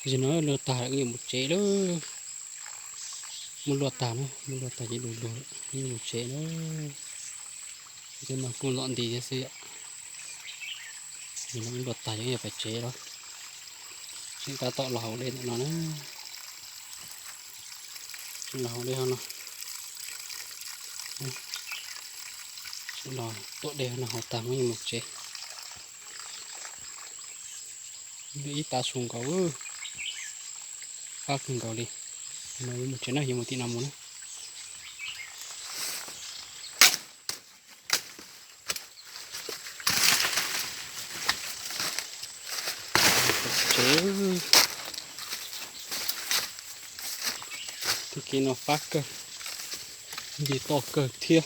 Tam sim no luaj tag lawm, wb yuav mus tsev lawm. Muab luaj tag na, muab luaj tag ces du lug lawm, wb yuav mus tsev na. Tej no kuj ntxom nti thiab xwb yom. Ces no wb luaj tag ces wb yuav pais tsev lawm. Tseem tab tom los hauv dej ntawm no na. Tseem los hauv dej hauv no. Tseem los tuaj dej hauv no hauv tag muab mus tsev. Ib tag su nkaus, fab kawg nkaus li. No yuav mus tsev na, yuav mus tim no mus na. Tsev, tej kev no fab kawg, nce toj kawg thiab.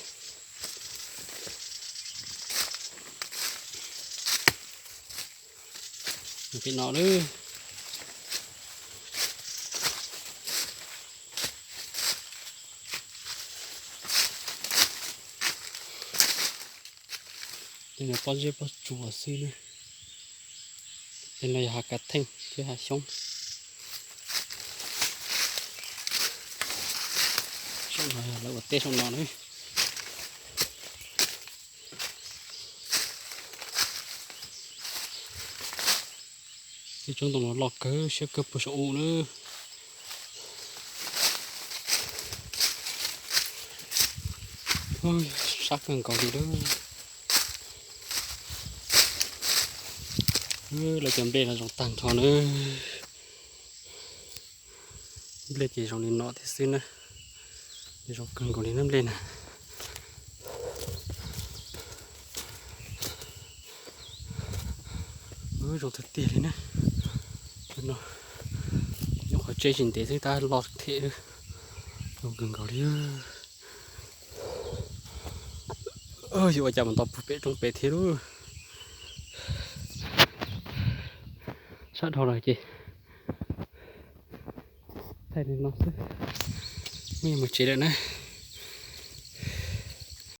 Pem no lawm. Tej no pob zeb pob tsuas xwb na. Tej no yog hav kav theej thiab hav xyoob. Saum no yog lawv ua teb saum no na. Tej tsob ntoo no loj kawg, siab kawg puag saum u na. Sab kawg nkaus li lawm. Lawv cov nplej no zoo tag nrho na. Nplej ces zoo li no thiab xwb na. Zoo kawg nkaus li na nplej na. Zoo tiag tiag li na. Nyuam qhuav tseb tsis ntev xwb tab loj thiab. Zoo kawg nkaus li. Yuav ua cas mus nto puag pem roob pem thiab lub. Sab dhau lawm ces thaij li no xwb. Muab mus tsev lawm na.